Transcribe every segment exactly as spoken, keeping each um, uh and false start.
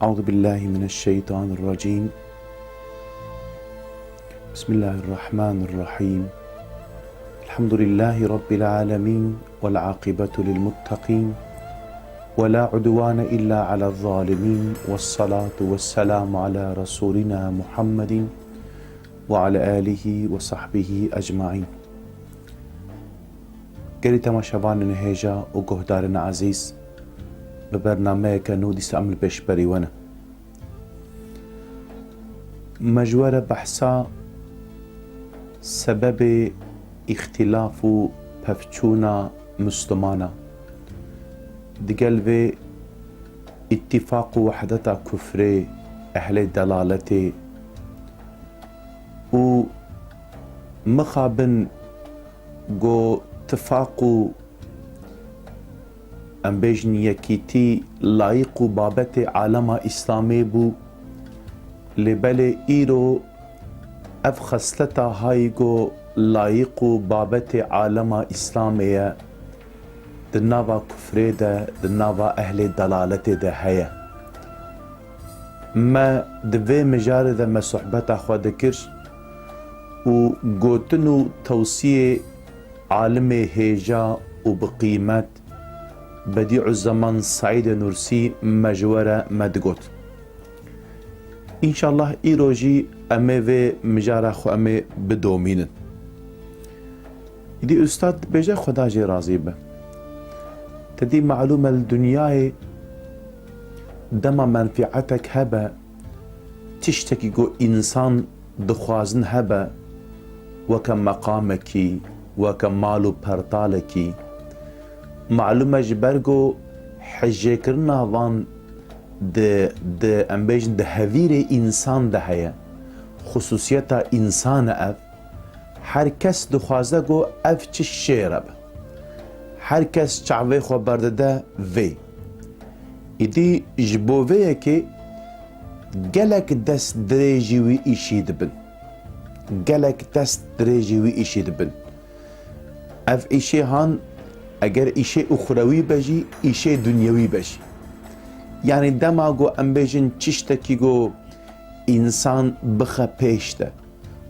أعوذ بالله من الشيطان الرجيم. بسم الله الرحمن الرحيم. الحمد لله رب العالمين، والعاقبة للمتقين، ولا عدوان إلا على الظالمين، والصلاة والسلام على رسولنا محمد وعلى آله وصحبه أجمعين. Gelî temaşevanên hêja û guhdarên ezîz, bi bernameyeke nû dîsa em li pêşberî we ne. Me ji we re behsa sebebê îxtîlaf û pevçûna Mislimana, digel vê îtîfaq û wehdeta kufrê, ehlê delaletê û mixabin ku tifaq û, em bêjin, yekîtî layiq û babetê alema Îslamê bû, lê belê îro ev xesleta hayî ku layiq û babetê alema Îslamê ye, di nava kufrê de, di nava ehlê delaletê de heye. Me di vê mijarê de me sohbeta xwe dikir û gotin û tewsiyê alimê hêja û bi qîmet Bedîuzzeman Seîdê Nûrsî me ji we re me digot. Înşallah îro jî em ê vê mijara xwe em ê bidomînin. Îdî Ustad dibêje, Xweda jê razî be. Te dî malûm e, li dinyayê dema menfîetek hebe, tiştekî ku însan dixwazin hebe, weke meqamekî, weke mal û pertalekî, malûm e ji ber ku hijêkirina van di, di, em bêjin, di hevîrê însan de heye. Xusûsiyeta însan e ev. Her kes dixwaze ku ev çi şêr e be. Her kes çavê xwe berdide vê. Îdî ji bo vê yekê gelek dest dirêjî wî îşî dibin. Gelek dest dirêjî wî îşî dibin. Ev îşê han, eger îşê uxrewî be jî, îşê dunyewî be jî. Yanî dema ku em bêjin tiştekî ku însan bixe pêş de.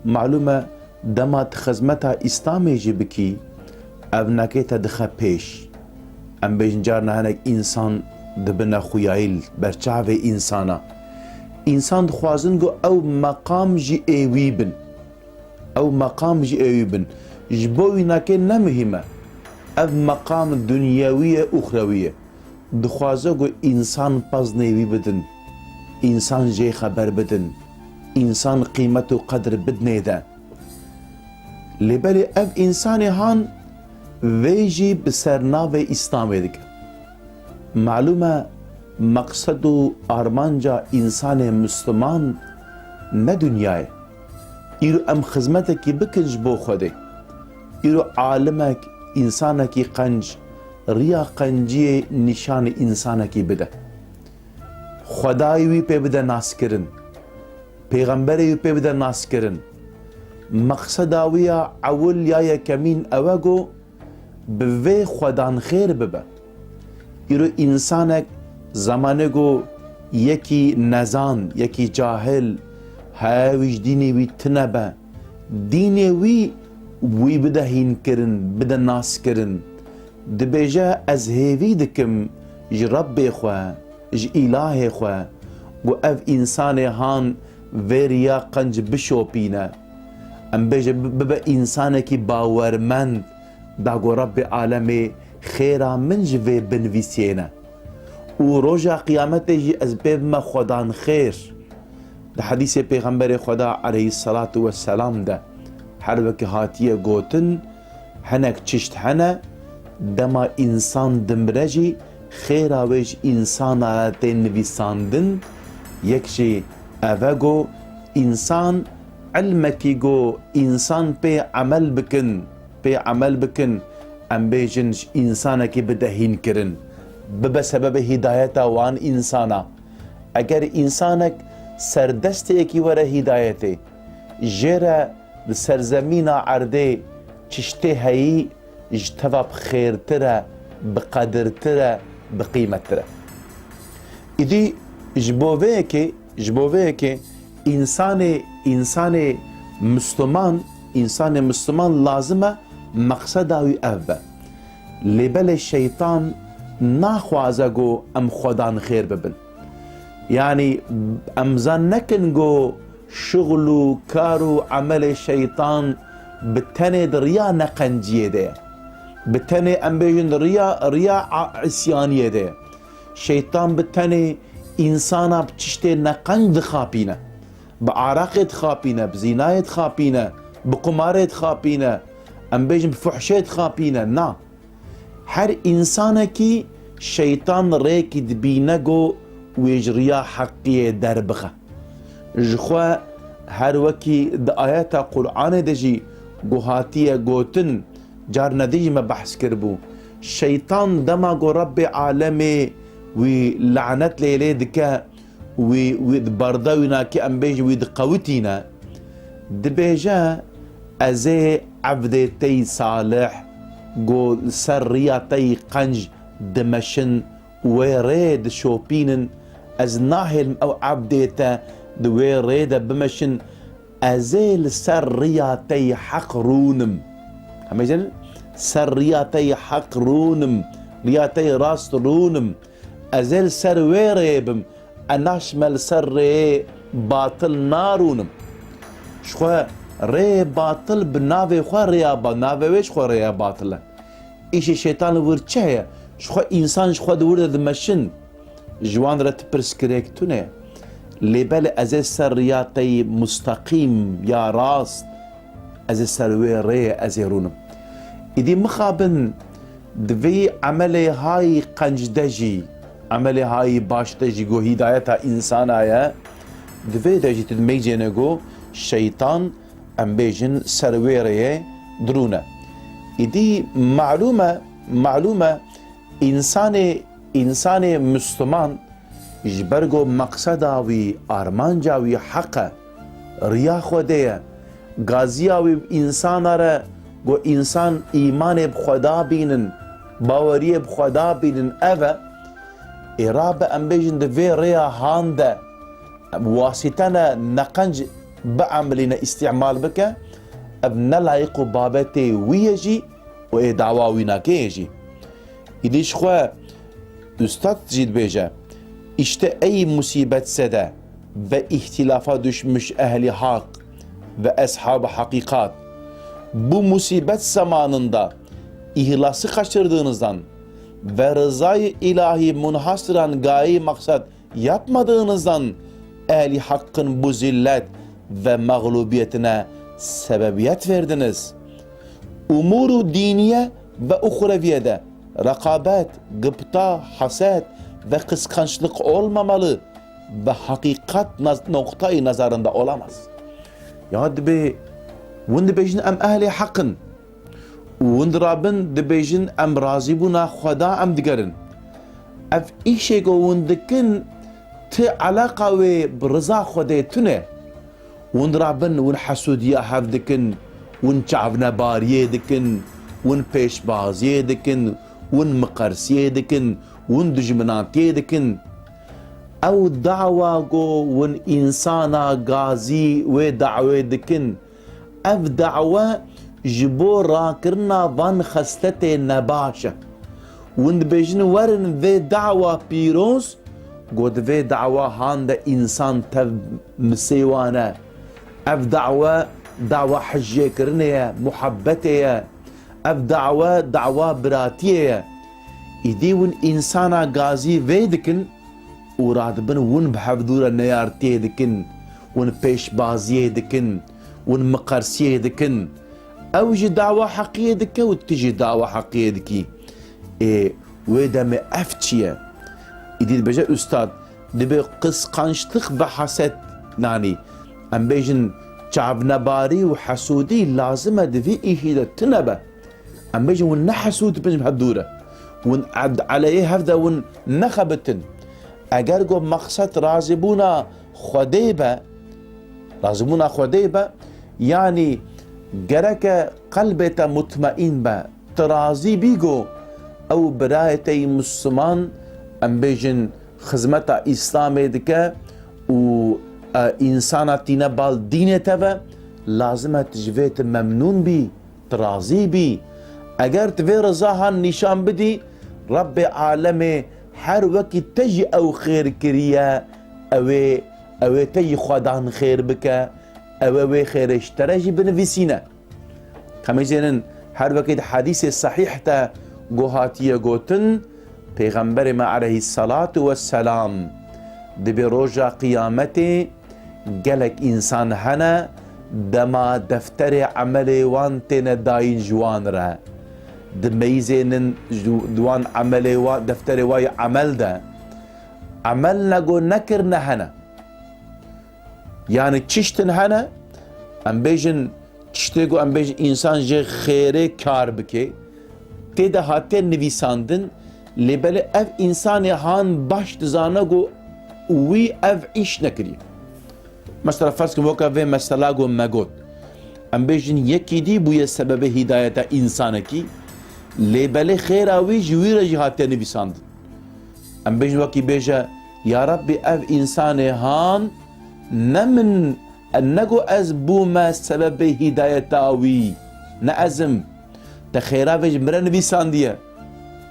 Malûm e, dema tu xizmeta Îslamê jî bikî, ev nake te dixe pêş. Em bêjin carna hinek însan dibine xuyayîl ber çavê însana. Însan dixwazin ku ew meqam jî ê wî bin. Ew meqam jî ê wî bin. Ji bo wî nake ne muhîm e. Ev meqam dunyewî ye, uxrewî ye. Dixwaze ku însan peznê wî bidin, însan jê xeber bidin, însan qîmet û qedir bidinê de. Lê belê ev însanê han vê jî bi ser navê Îslamê dike. Malûm e, meqsed û armanca însanê Misliman ne dinya ye. Îro em xizmetekî bikin ji bo Xwedê. Îro alimek, însanekî qenc, riya qenciyê nîşanî însanekî bide. Xwedayê wî pê bide naskirin. Pêxemberê wî pê bide naskirin. Meqseda wî ya ewil ya yekemîn ew e ku bi vê Xwedan xêr bibe. Îro însanek, zemanê ku yekî nezan, yekî cahil, he, wî ji dînê wî tune be, dînê wî, wî bide hînkirin, bide naskirin. Dibêje, ez hêvî dikim ji Rebbê xwe, ji Îlahê xwe, ku ev însanê han vê riya qenc bişopîne. Em bêje bi-, bibe însanekî bawermend, da ku Rebbê alemê xêra min ji vê binivîsiyê ne. Û roja qiyametê jî ez pê bime Xwedan xêr. Di hedîsê Pêxemberê Xweda aleyhisselatu vesselam de her weke hatiye gotin, hinek çişt hene, dema însan dimire jî xêra wê ji însana re tê nivîsandin, yek jî ev e ku însan ilmekî ku însan pê emel bikin, pê emel bikin, em bêjin ji însanekî bide hînkirin, bibe sebebê hîdayeta wan însana. Eger însanek serdestê yekî were hîdayetê, jê re li serzemîna erdê çiştê heyî ji teva bi xêrtir e, bi qedirtir e, bi qîmettir e. Îdî Ji bo vê yekê, ji bo vê yekê însanê, însanê Misliman, însanê Misliman lazim e meqseda wî ev be. Lê belê şeytan naxwaze ku em xwedan xêr bibin. Yanî em zan nekin ku şixul û kar û emelê şeytan bi tenê di riya neqenciyê de ye. Bi tenê em bêjin riya, riya a-, îsyaniyê de ye. Şeytan bi tenê însana bi tiştê neqenc dixapîne. Bi araqê dixapîne, bi zînayê dixapîne, bi qumarê dixapîne, em bêjin bi fuhşê dixapîne. Na. Her însanekî şeytan rêkî dibîne ku wê ji riya heqiyê derbixe. Ji xwe her wekî di ayeta Qur'anê de jî ku hatiye gotin, carna dî jî me behs kiribû. Şeytan dema ku Rebbê alemê wî lanet lê lê dike, wî, wî di barda wî nakê em bêjin wî diqewitîne, dibêje, ez ê evdê te yî salih ku li ser riya te yî qenc dimeşin, wê rê dişopînin, ez nahêlim ew evdê te di wê rê de bimeşin, ez ê li ser riya te yî heq rûnim. Hemêjin ser riya te yî heq rûnim, riya te yî rast rûnim. Ez ê li ser wê rê bim, ez naşime li ser rêyê batil narûnim. Ji xwe rêyê batil bi navê xwe rêya ba-, navê wê ji xwe rêya batil e. Îşê şeytan li wir çi heye? Ji xwe însan ji xwe di wir de dimeşin. Ji wan re ti pirsgirêk tune. Lê belê ez ê ser riya te yî musteqîm ya rast, ez ê ser wê rêyê ez ê rûnim. Îdî mixabin di vê emelê hayî qenc de jî, emelê hayî baş de jî ku hîdayeta însana ye, di vê de jî tu dimeycêne ku şeytan, em bêjin, ser wê rêyê dirûne. Îdî malûm e, malûm e, însanê, însanê Misliman ji ber ku meqseda wî, armanca wî heq e, riya Xwedê ye, gaziya wî bi însana re ku însan îmanê bi Xweda bînin, baweriyê bi Xweda bînin, ev e. Ê rabe em bêjin di vê rêya han de wasîte ne, neqenc biemilîne, îstîmal bike, ev ne layiq û babetê wî ye jî û ê dawa wî nake ye jî. Îdî ji xwe Ustad jî dibêje, işte ey musîbet zede ve îhtîlafa düşmüş ehli hak ve eshab-ı hakikat. Bu musibet zamanında ihlası kaçırdığınızdan ve rızayı ilahi munhasıran gayeyi maksat yapmadığınızdan ehli hakkın bu zillet ve mağlubiyetine sebebiyet verdiniz. Umuru diniye ve uhreviyede rekabet, gıpta, haset ve kıskançlık olmamalı ve hakikat naz-, noktayı nazarında olamaz. Ya dibê, hûn dibêjin em ehlê heq in. Û hûn dirabin dibêjin, em razîbûna Xweda em digerin. Ev îşê ku hûn dikin, ti eleqa wê bi riza Xwedê tune. Hûn dirabin, hûn hesûdiya hev dikin, hûn çavnebariyê dikin, hûn pêşbaziyê dikin, hûn miqersiyê dikin, hûn dijminatiyê dikin. Ew dawa ku hûn însana gazî wê dawê dikin, ev dawe ji bo rakirina van xesletê nebaş e. Hûn dibêjin, werin vê dawa pîroz, ku di vê dawa han de însan tev misê wan e. Ev dawe, dawa hijyêkirinê ye, muhebbetê ye. Ev dawe, dawa biratiyê ye. Îdî hûn însana gazî vê dikin, û radibin hûn bi hevdû re neyartiyê dikin, hûn pêşbaziyê dikin, hûn miqersiyê dikin. Ew jî dawa heqiyê dike û tu jî dawa heqiyê dikî. Ê, wê demê ev çi ye? Îdî dibêje ustad, dibê qisqançlix ve haset nanî. Em bêjin çavnebarî û hesûdî lazim e di vî îşî de tune be. Em bêjin, hûn ne hesûd bin ji hev dûr e. Hûn ed-, eleyê hev de hûn nexebitin. Eger ku meqsed razîbûna Xwedê be, razîbûna Xwedê be, yanî gereke qelbê te mutmeîn be, tu razî bî ku ew birayê te yî Misliman, em bêjin, xizmeta Îslamê dike û, e, însana tîne bal dînê te ve, lazim e tu ji vê tu memnûn bî, tu razî bî. Eger tu vê riza han nîşan bidî, Rebbê alemê her wekî te jî ew xêr kiriye, ew ê, ew ê te jî xwedan xêr bike, ew ê wê xêrê ji te re jî binivîsîne. Xemêzênin her wekî di hedîsê sehîh de ku hatiye gotin, Pêxemberê me aleyhisselatu vesselam, dibê roja qiyametê gelek însan hene, dema defterê emelê wan têne dayîn ji wan re. Di meyzênin ji, di wan emelê wa, defterê wa yê emel de, emel ne ku nekirine hene. Yani çiştin hene, em bêjin, tiştê ku em bêjin însan jê xêrê kar bike, tê de hate nivîsandin, lê belê ev însanê han baş dizane ku wî ev îş nekiriye. Mesela ferz kin weke vê mesela ku me got. Em bêjin yekî dî bûye sebebê hîdayeta însanekî, lê belê xêra wî ji wî re jî hate nivîsandin. Em bêjin wekî bêje, ya Rabbî ev însanê han ne min, ne ku ez bûme sebebê hîdayeta wî, ne ez im. Te xêra vê ji min re nivîsandiye.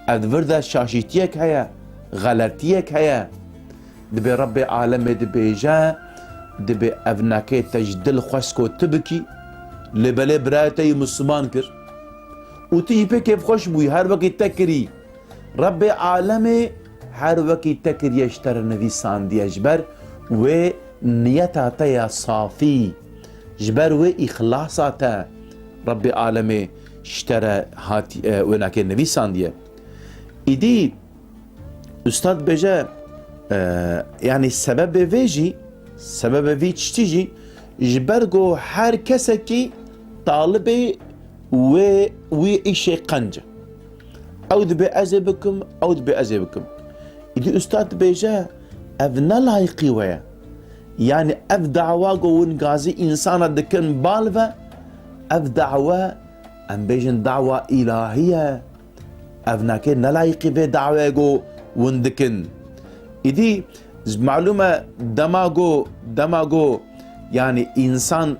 Ev di vir de şaşîtiyek heye, xeletiyek heye. Dibê Rebbê alemê dibêje, dibê ev nake te ji dil xwest ku tu bikî, lê belê birayê te yî Misliman kir û tu jî pê kêfxweş bûyî, her wekî te kirî. Rebbê alemê her wekî te kiriye ji te re nivîsandiye, ji ber wê niyeta te ya safî, ji ber wê îxlasa te Rebbê alemê ji te re hatî, e, wê nake nivîsandiye. Îdî Ustad bêje, e, yanî sebebê vê jî, sebebê vî tiştî jî, ji ber ku her kesekî talibê wê, wî îşê qenc e. Ew dibê ez ê bikim, ew dibê ez ê bikim. Îdî ustad dibêje, ev ne layîqî we ye. Yanî ev dawa ku win gazî însana dikin bal ve, ev dawa, em bêjin dawa îlahî ye. Ev nake ne layîqî vê daweyê ku win dikin. Îdî ji malûm e dema ku, dema ku, yanî însan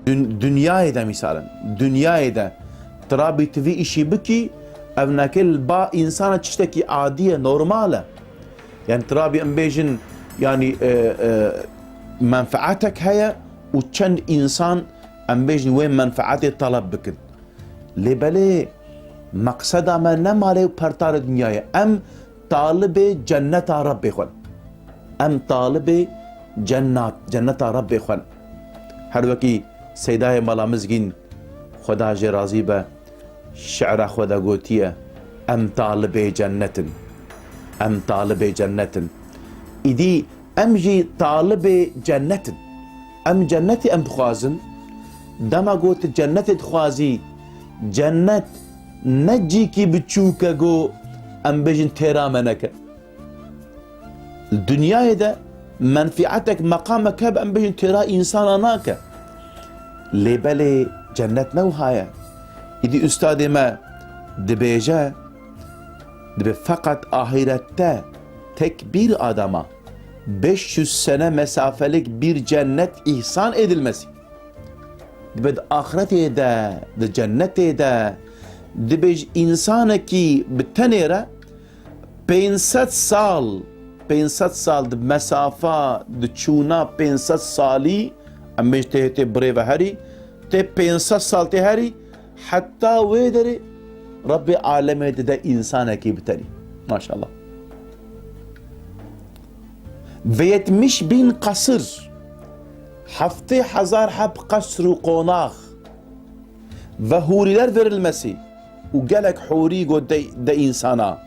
dun-, dinyayê de mîsalen, dinyayê de tirabî tu vî îşî bikî, ev nake li ba însana tiştekî adî ye, normal e. Yani tirabî em bêjin, yanî, e, e, menfeetek heye û çend însan em bêjin wê menfeetê taleb bikin. Lê belê meqseda me ne malê û pertarê dinyayê. Em talibê cenneta Rebbê xwe ne. Em talibê cennat, cenneta Rebbê xwe ne. Her wekî Seydayê Mala Mizgîn, Xweda jê razî be, şi'ra xwe de gotiye, em talibê cennet in. Em talibê cennet in. Îdî em jî talibê cennet in. Em cennetê em dixwazin. Dema ku tu cennetê dixwazî, cennet ne cîkî biçûk e ku em bêjin têra me neke. Li dinyayê de menfîetek, meqamek hebe em bêjin têra însana nake. Lê belê cennet ne wiha ye. Îdî ustadê me dibêje, dibê feqet ahirette tek bir adama beş yüz sene mesafelik bir cennet ihsan edilmesi. Dibê di axiretê de, di cennetê de, dibê ji însanekî bi tenê re pênc sed sal, pênc sed sal di mesafa, di çûna pênc sed salî, em bêjin tê, tê birê ve herî, tê pênc sed sal tê herî, heta wê derê Rebbê alemê dide însanekî bi tenî. Maşallah. Ve yetmiş bin kasır, heftê hezar heb qesr û qonax ve huriler verilmesi û gelek huri go de, de insana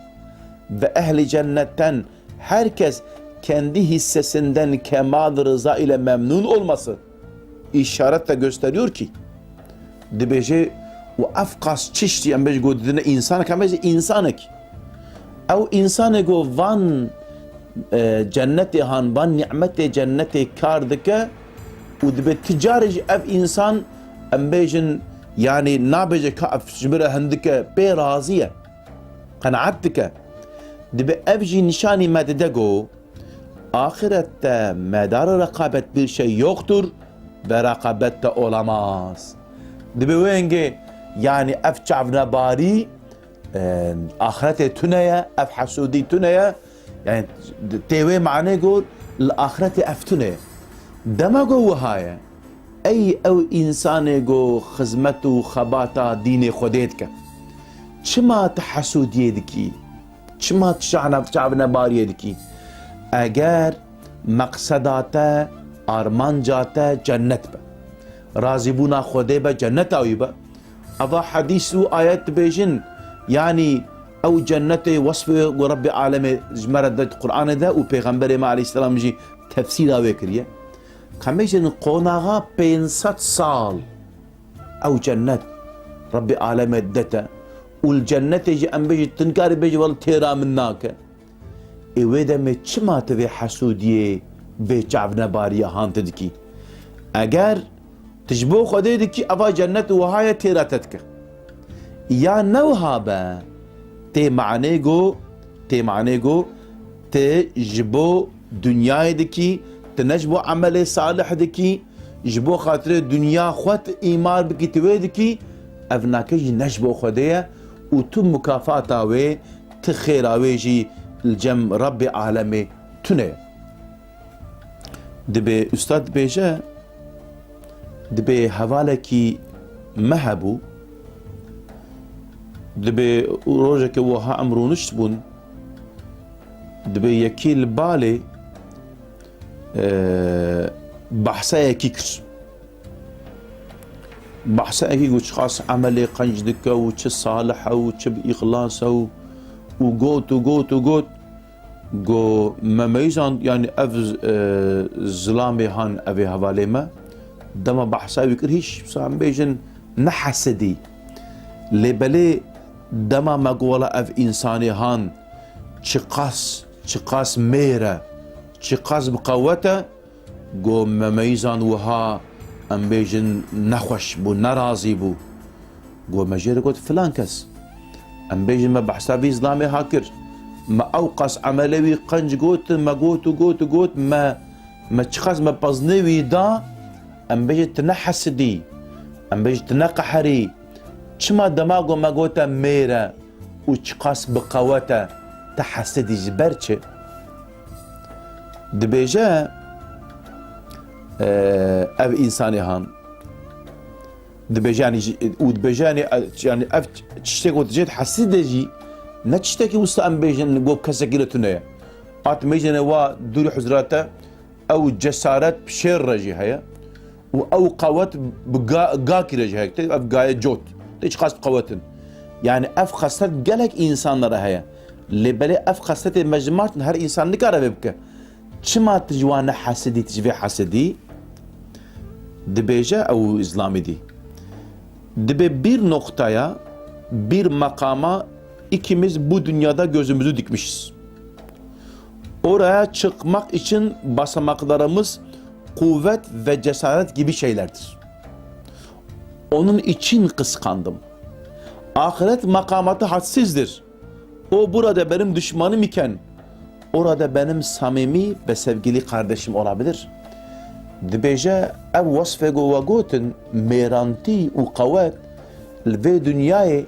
ve ehli cennetten herkes kendi hissesinden kemal rıza ile memnun olması işaretle gösteriyor ki, dibêje û ev qas çiştî em bêjin ku didine însanek, em bêjin însanek. Ew însanê ku van, e, cennetê han, van nîmetê cennetê kar dike û dibê ti carê jî ev însan, em bêjin, yanî nabêje ka ev ji min re hindik e, pê razî ye, qenaet dike. Dibê ev jî nîşanî me dide ku Ahirette medar rekabet bir şey yoktur ve rekabet de olamaz. Dibe wengê, yani ev çavnebarî, e, ahiretê tune ye, ev hesûdî tune ye. Yani tê wê manê got, li ahiretê ev tune ye. Dema got wiha ye, ey ew însanê got xizmet û xebata dînê Xwedê dike, çima tu hesûdiyê dikî? Çima tu çavne-, çavnebariyê dikî? Eger meqseda te, armanca te cennet be, razîbûna Xwedê be, cenneta wî be, eva hedîs û ayet dibêjin, yanî ew cennetê wesfê ku Rebbê Alemê ji me re de Qur'anê de û Pêxemberê me aleyhisselam jî tefsîra wê kiriye. Ka em bêjin qonaxa pênc sed sal ew cennet Rebbê Alemê dide te û li cennetê jî em bêjin tu nikarî bêjî wele têra min nake. Ê wê demê çima tu vê hesûdiyê, vê çavnebariya han tu dikî? Eger tu ji bo Xwedê dikî, eva cennet wiha ye têra te dike. Ya ne wiha be, tê manê got, tê manê got, tu ji bo dinyayê dikî, tu ne ji bo emelê salih dikî, ji bo xatirê dinya xwe tu îmar bikî, tu wê dikî, ev nake jî ne ji bo Xwedê ye û tu mukafata wê, tu xêra wê jî li cem Rebbê Alemê tune ye. Dibê ustad dibêje, dibê hevalekî me hebû, dibê rojeke wiha em rûnişt bûn, dibê yekî li balê, e, behsa yekî kir. Behsa yekî got çiqas emelê qenc dike û çi salih e û çi bi îxlas e û, û got û got û got. Go me meyzand, yanî ev, e, zilamê han, ev ê hevalê me. Dema behsa wî kir, hîç, wisa em bêjin, ne hesidî. Lê belê dema me got, wela ev însanê han çiqas, çiqas mêr e, çiqas bi qewet e, go me meyzand wiha, em bêjin, nexweş bû, nerazî bû. Go me jê re got, filan kes. Em bêjin me behsa vî zilamê ha kir. Me ew qas emelê wî qenc got, me got û got û got, me, me çiqas me peznê wî da, em bêjin tu ne hesidî, em bêjin tu ne qeherî. Çima dema go me gote mêr e û çiqas bi qewet e, tu hesidî ji ber çi? Dibêje, e, ev însanê han. Dibêje, yanî, û dibêje, yanî, yanî ev tiştê ku tu jê dihesî de jî ne tiştekî wisa em bêjin li gor kesekî re tune ye. At mêjene wa dûrî huzra te, ew cesaret bi şêr re jî heye û ew qewet bi ga-, gakî re jî heye. Ev gaye cot. Tê çiqas qewet in. Yanî ev xeslet gelek însan re heye. Lê belê ev xesletê me ji martin her însan nikare vê bike. Çima tu ji wan ne hesidî, tu ji vê hesidî? Dibêje ew zilamî dî. Dibê bir noktaya, bir makama ikimiz bu dünyada gözümüzü dikmişiz. Oraya çıkmak için basamaklarımız kuvvet ve cesaret gibi şeylerdir. Onun için kıskandım. Ahiret makamatı hadsizdir. O burada benim düşmanım iken orada benim samimi ve sevgili kardeşim olabilir. Dibêje, ev wesfê ku we gotin, mêrantî û qewet, li vê dinyayê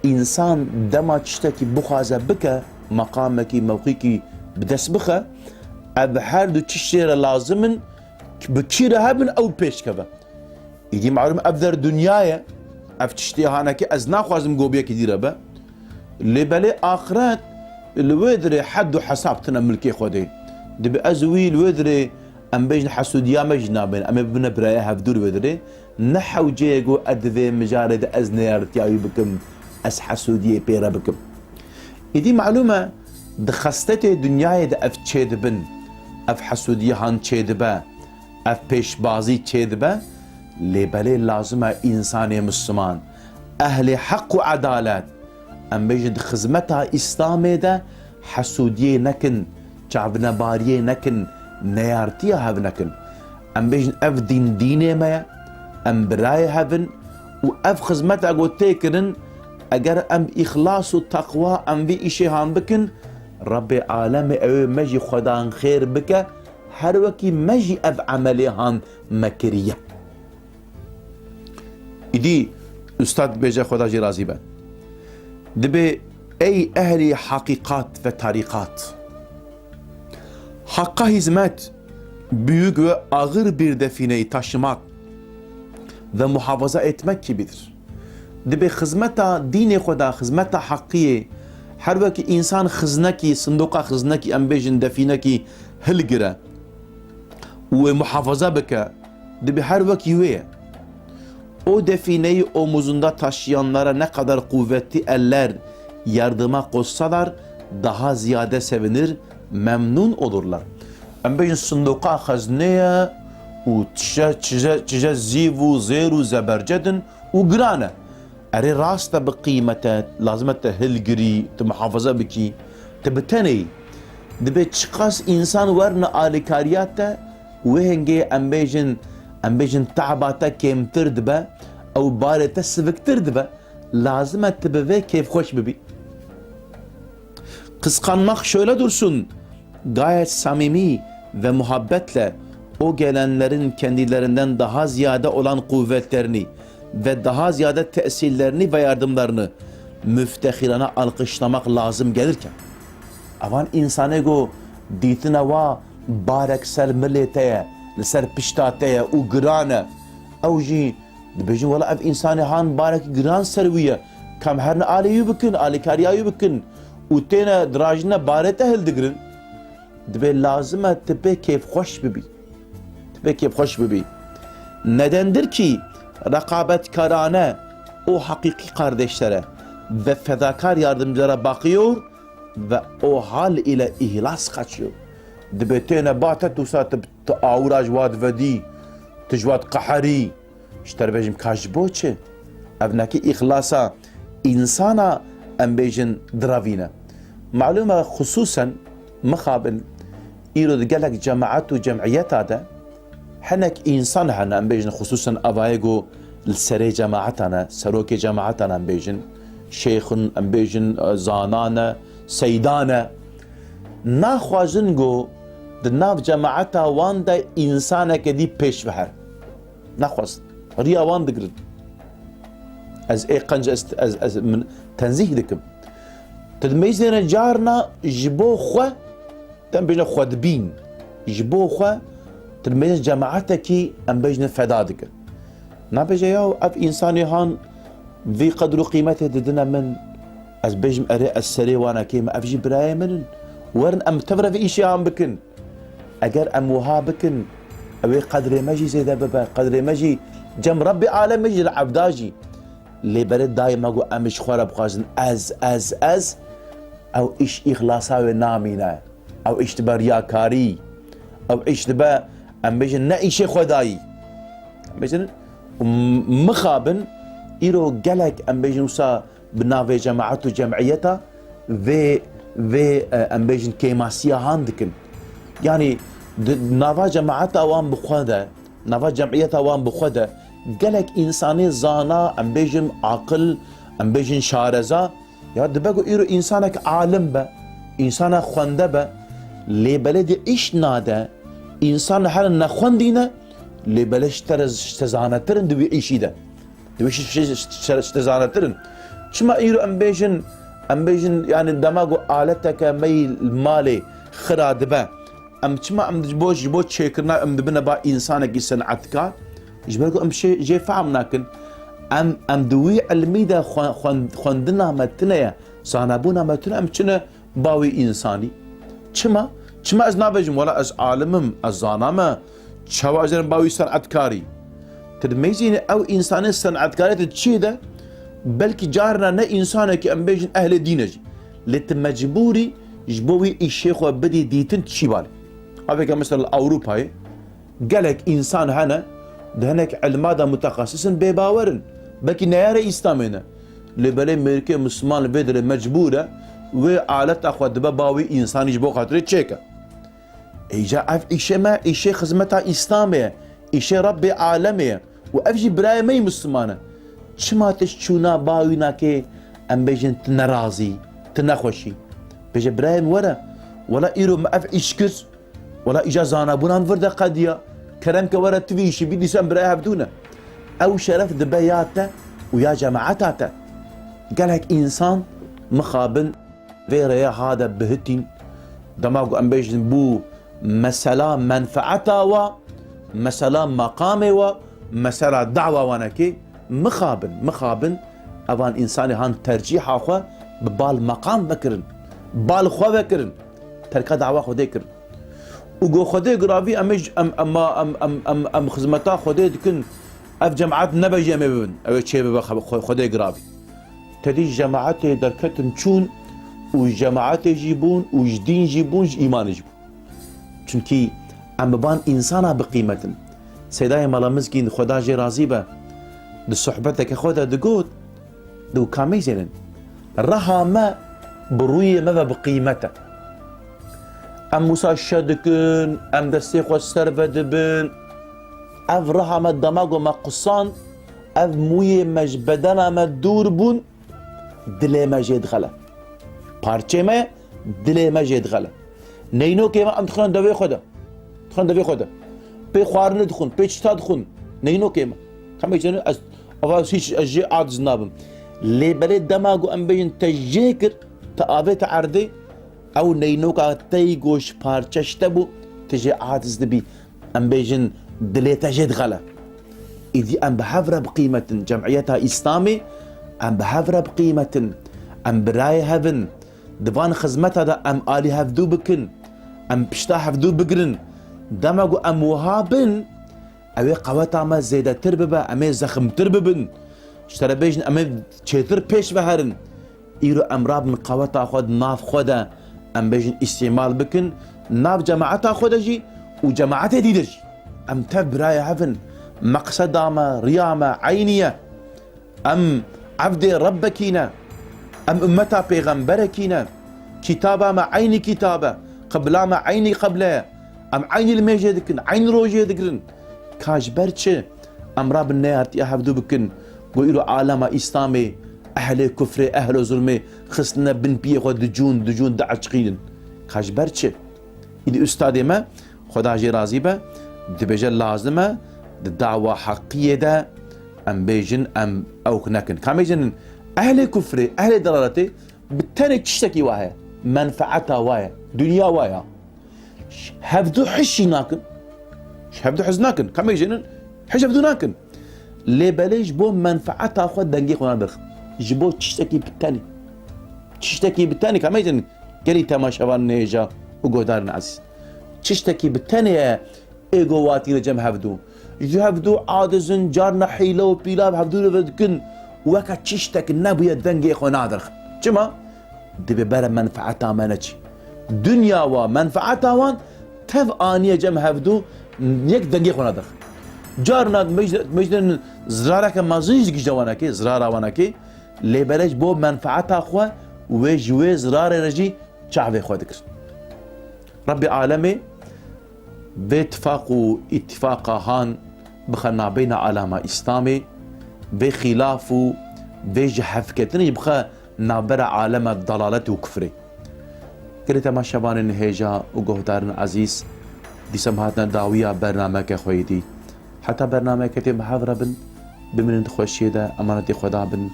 însan dema tiştekî bixwaze bike, meqamekî, mewqîkî bi dest bixe, ev her du tiştê re lazim in, bi kî re hebin ew pêş keve. Îdî malûm ev der dinya ye, ev tiştê hanekî ez naxwazim go bi yekî dî re be. Lê belê axiret li wê dirê hed û hesab tine milkê Xwedê. Dibe ez wî li wê dirê em bêjin hesûdiya me jî nabên. Em ê bibine biraya hevdû li wê dirê. Ne hewceyê ku ez di vê mijarê de ez neyartiya wî bikim, ez hesûdiyê pê re bikim. Îdî malûm e, di xesletê dinyayê de ev çêdibin, ev hesûdiya han çêdibe, ev pêşbazî çêdibe, lê belê lazim e însanê misliman, ehlê heq û edalet, em bêjin di xizmeta Îslamê de hesûdiyê nekin, çavnebariyê nekin, neyartiya hev nekin. Em bêjin ev dîn dînê me ye, em birayê hev in û ev xizmeta ku tê kirin, eger em îxlas û teqwa em vî îşê han bikin, Rabbê alemê ew ê me jî xwedan xêr bike, her wekî me jî ev emelê han me kiriye. Îdî Ustad dibêje, Xweda jî razî be. Dibê, ey ehlî haqiqat ve tariqat. Hakka hizmet büyük ve ağır bir defineyi taşımak ve muhafaza etmek gibidir. Dibê xizmeta dînê Xweda, xizmeta heqiyê, her wekî însan xiznekî, sindoqa xiznekî, em bêjin defînekî hilgire û wê muhafaza bike, dibê her wekî wê ye. O defineyi omuzunda taşıyanlara ne kadar kuvvetli eller yardıma koşsalar daha ziyade sevinir, memnun olurlar. Em bêjin sindoqa xeznê ye û çije, çije, çije zîv û zêr û zeberced in û giran e. Erê, rast e, bi qîmet e, lazim e te hilgirî, tu muhafaza bikî, tu bi tenê yî. Dibê çiqas însan werine alîkariya te, wê hingê em bêjin, em bêjin te'ba te kêmtir dibe, ew barê te siviktir dibe. Lazim e tu bi vê kêfxweş bibî. Kıskanmak şöyle dursun, gayet samimi ve muhabbetle o gelenlerin kendilerinden daha ziyade olan kuvvetlerini ve daha ziyade tesirlerini ve yardımlarını müftehirane alkışlamak lazım gelirken, evan însanê ku dîtine wa barek ser milê te ye, li ser pişta te ye û giran e, ew jî dibêjin, wela ev însanê han barekî giran ser wî ye, kam herin alê wî bikin, alîkariya wî bikin û têne dirajine barê te hildigirin. Dibê lazim e tu pê kêfxweş bibî. Tu pê kêfxweş bibî. Nedendir ki rekabetkarane o hakiki kardeşlere ve fedakar yardımcılara bakıyor ve o hal ile ihlas kaçıyor. Dibê têne ba te, tu sa tu, tu awira ji wa divedî, tu ji wa diqeherî. Ji te re bêjim ka ji bo çi? Ev nekî îxlasa însana, em bêjin, direvîne. Malûm e, xisûsen mixabin îro di gelek cemaet û cemiyeta de hinek însan hene, em bêjin, xisûsen evayê ku li serê cemaetan e, serokê cemaetan e, em bêjin, şêxin, em bêjin, e, zanan e, seydan e, naxwazin ku di nav cemaeta wan de însaneke dî pêş ve here. Naxwazin. Riya wan digirin. Ez ê qenc, ez, ez, ez min tenzîh dikim. Tu dimeyzêne carna ji bo xwe, dem bêjne xwedibîn. Ji bo xwe, tu dimeyzêne cemaetekî, em bêjne feda dikin. Nabêje, yaw, ev însanê han vî qedr û qîmetê didine min. Ez bêjim, erê, ez serê wana kêm, ev jî birayê min in. Werin em tev re vî îşê han bikin. Eger em wiha bikin, ew ê qedrê me jî zêde bibe, qedrê me jî cem Rebbê alemê jî li evda jî. Lê berê dayê me got, em ji xwe re bixwazin ez, ez, ez, ew îş îxlasa wê namîne. Ew îş dibe riyakarî. Ew îş dibe, em bêjin, ne îşê xwedayî. Em bêjin, û m-, mixabin, îro gelek, em bêjin, wisa bi navê cemaet û cemiyeta vê, vê, e, em bêjin kêmasiya han dikin. Yanî di nava cemaeta wan bi xwe de, nava cemiyeta wan bi xwe de gelek însanê zana, em bêjin aqil, em bêjin şareza, ya dibe ku îro însanek alim be, însana xwende be, lê belê di îş nade, însan here nexwendîne, lê belê ji te re, ji te zanetir in di wî îşî de. Di wî şi-, şi-, şi-, şi-, şi-, zanetir in. Çima îro em bêjin, em bêjin, yanî dema ku aleteke me yî li malê xira dibe, em çima em ji bo, ji bo çêkirina em dibine ba însanekî senetkar? Ji ber ku em şê-, jê fehm nakin. Em, em di wî ilmî de xwe-, xwen-, xwendina me tune ye, zanebûna me tune, em çine ba wî însanî. Çima? Çima ez nabêjim, wela ez alim im, ez zana me, çawa ez ê ba wî senetkarî? Tu dimeyzînî ew însanê senetkarê tu çi de, belkî carna ne însanekî em bêjin ehlê dîn e jî. Lê tu mecbûrî ji bo wî îşê xwe bidî dîtin tu çî balî. Avêke mesela li Ewropayê, gelek însan hene, di hinek ilma de mutexesis in, bêbawer in. Belkî neyarê Îslamê ne. Lê belê mêrikê Misliman li vê derê mecbûr e, wê aleta xwe dibe ba wî însanî ji bo xatirê çêke. Îca ev îşê me, îşê xizmeta Îslamê ye, îşê Rebbê alemê ye. Û ev jî birayê me yî Misliman e. Çima tu ji çûna ba wî nakê, em bêjin, tu nerazî, tu nexweşî? Bêje, birayê min were, wela îro me ev îş kir, wela îca zanabûnan vir de qediya, kerem ke were tu vî îşî bî, dîsa em birayê hevdû ne. Ew şeref dibe ya te û ya cemaeta te. Gelek însan mixabin vê rêya ha de bihitîn, dema ku em bêjin bû mesela menfeeta wa, mesela meqamê wa, mesela dawa wanekê, mixabin, mixabin, evan însanê han tercîha xwe bi bal meqam vekirin, bal xwe vekirin, terka dawa Xwedê kirin. Û go Xwedê giravî em ê ji, em, em, em, em, em, em xizmeta Xwedê dikin, ev cemaet nebe jî em ê bibin, ew ê çê bibe Xwe-, Xwe-, Xwedê giravî. Tedî cemaetê derketin çûn û cemaetê jî bûn û ji dîn jî bûn, ji îmanê jî bûn. Çunkî em bi van însana biqîmetin. Seydayê Mela Mizgîn, Xweda jê razî be, di sohbeteke xwe de digot, di kamê zênin, reha me bi rûyê me ve bi qîmet e. Em wisa şe dikin, em destê xwe ser ve dibin. Ev reha me dema ku me qusand, ev mûyê me ji bedena me dûr bûn, dilê me jê dixele. Parçê me, dilê me jê dixele. Neynokê me em dixin devê xwe de. Dixin devê xwe de. Pê xwarinê dixwin, pê çita dixwin. Neynokê me. Kamê jênin ez, ava hiç ez jê aciz nabim. Lê belê dema ku em bêjin te jê kir, te avêt erdê, ew neynoka te yî ku ji parçe ji te bû, tu jê aciz dibî. Em bêjin dilê te jê dixele. Îdî em bi hev re biqîmetin. Cemiyeta Îslamê em bi hev re biqîmetin. Em birayê hev in. Di van xizmeta de em alî hevdû bikin. Em pişta hevdû bigirin. Dema ku em wiha bin, ew ê qeweta me zêdetir bibe, em ê zeximtir bibin. Ji te re bêjin em ê çêtir pêş ve herin. Îro em rabin qeweta xwe di nav xwe de, em bêjin îstîmal bikin, nav cemaeta xwe de jî û cemaetê dî de jî. Em tev birayê hev in. Meqseda me, riya me eynî ye. Em evdê Rebbekî ne. Em ummeta pêxemberekî ne. Kitaba me eynî kitab e. Qibla me eynî qibla ye. Em eynî limêjê dikin, eynî rojê digirin. Ka ji ber çi? Em rabin neyartiya hevdû bikin. Go îro alema Îslamê ehlê kufrê, ehlo zulmê xistine bin piyê xwe, dicûn, dicûn diaçiqînin. Ka ji ber çi? Îdî ustadê me, Xweda jê razî be, dibêje lazim e di dawa heqiyê de em bêjin, em ewk nekin. Ka em bêjin ehlê kufrê, ehlê delaletê bi tenê tiştekî wa heye. Menfeeta wa ye, dinya wa ye. Hevdu hişî nakin. Hevdu hiz nakin. Ka em bêjin hiş hevdu nakin. Lê belê ji bo menfeeta xwe dengê xwe nadirxin. Ji bo tiştekî bi tenê. Tiştekî bi tenê, ka em bêjin gelî temaşevan nêja û guhdarên ezîz. Tiştekî bi tenê ye ê go watîne cem hevdû. Ji hevdû aciz in, carna hîle û pîla bi hevdû re ve dikin, weke tiştek nebûye dengê xwe nadirxin. Çima? Dibê bere menfeeta me neçî. Dinya wa, menfeeta wan tev aniye cem hevdû, yek dengê xwe nadirxin. Carna mecd-, mecdên zirareke mezin jî digihîje wanekê, zirara wanekê, lê belê ji bo menfeeta xwe wê ji wê zirarê re jî çavê xwe dikir. Rebbê alemê vê tifaq û îtîfaqa han bixe nabeyna alema Îslamê, vê xîlaf û vê ji hevketinê jî bixe navbera alema dalalet û kufrê. Gelê temaşevanên hêja û guhdarên ezîz, dîsa em hatine dawiya bernameke xwe yê dî. Heta bernameke tê bi hev re bin, bimînin di xweşiyê de, emanetê Xweda bin.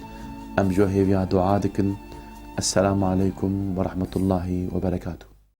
Em ji we hêviya dua dikin. Esselamu aleykum ve rahmetullahi ve berekatuh.